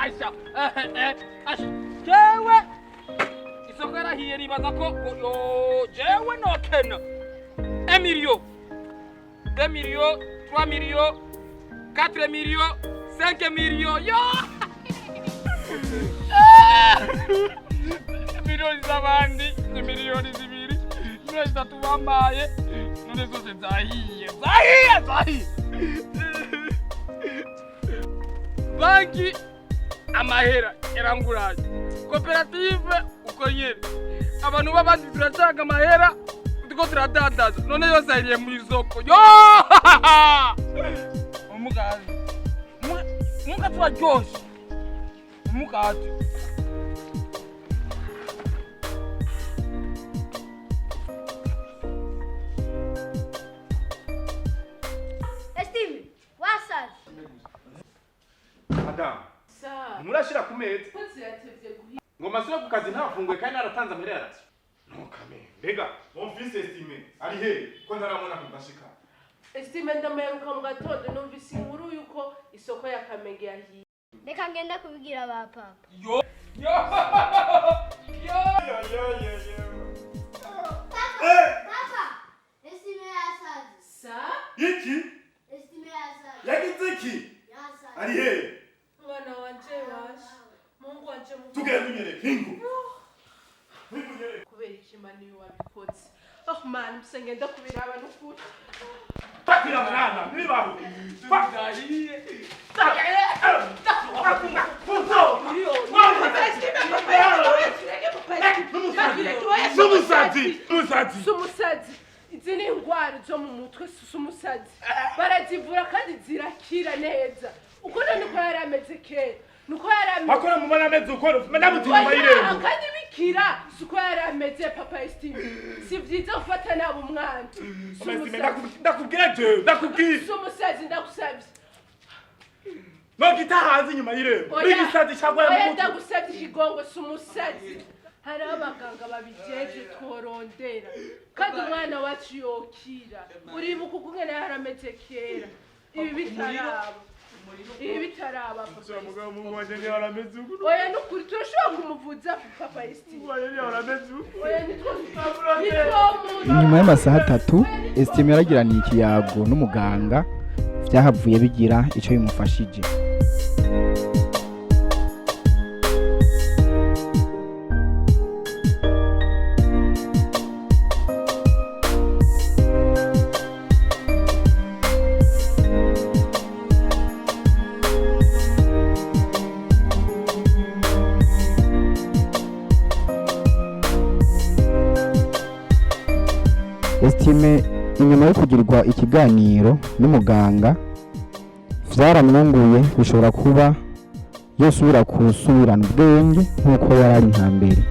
Asha, asha, jewe isoko yarahiye, nibaza ko yo jewe nokena 1 million, 2 millions, 3 millions, 4 millions, 5 millions, yo. Miliyoni z'abandi ni miliyoni 2, miliyoni 3 bambaye, none zose zahiye, zahiye, zahiye. Banki amahera yaranguraye, koperative uko nyene, abantu b'abandi turacanga amahera, turiko turadandaza, none yose ahiriye mu isoko. Yo, umukati, umukati waryoshe, umukati. Estime, wasaze. Madamu, ntimurashyira ku meza ngo masure ku kazi ntafunguye kandi naratanze amahera yarasiyo. Ntukame mbega Mon fils Estime ari he ko ntaramubona kuva ashika? Estime ndamuheruka mu gatondo, numvise inkuru yuko isoko ya Kamenge yahiye. Reka ngenda kubibwira ba papa. Yo, yo, yo. Yo, yo, yo. Papa, Estime yasaze. Sa? Iki? Estime yasaze. Yagize iki? Yasaze. Ari he? Mwana wanje basha. Mungu wanje mu Tugende unyereke ingo. Ingo unyereke. Kubera iki Imana iyo wabikoze? Oh man, mse ngenda kubiraba n'ukuri. Fatira mwana ntibibaho. Zahiye. N'umusazi, n'umusazi. Si umusazi. Izi ni ingwara zo mu mutwe, si umusazi. Barazivura kandi zirakira neza. Uko none uko yari ameze kera. Nuko yari ameze. Akora mubona ameze uko namutima Oya, y'irembo. kandi bikira si uko yari ameze, papa Estime. Si vyiza gufata nabi umwana. Si Estime, umusazi. ndakubwira jewe, ndakubwira. Si umusazi, ndagusabye. Nogita hanze inyuma y'irembo. Oya. N'igisazi cyagwaye mu Oya, mutwe. ndagusabye ikigongo, si umusazi. Hariho abaganga babijeje tworondera kandi umwana wacu yokira. Uribuka ukungene yari ameze kera ibi bitaraba, ibi bitaraba, papa Estime. Mugabo, Mungu wanje ntiyahora ameze uku. Oya, nukuri turashobora kumuvuza, papa Estime. Wanjye ntiyahora ameze uku. Oya, nitwo. Inyuma y'amasaha 3 Estime yaragiraniye ikiyago n'umuganga, vyahavuye bigira ico bimufashije. Estime inyuma yo kugirirwa ikiganiro n'umuganga vyaramwunguye, bishobora kuba yosubira kusubirana ubwenge nk'uko yari ari nka mbere.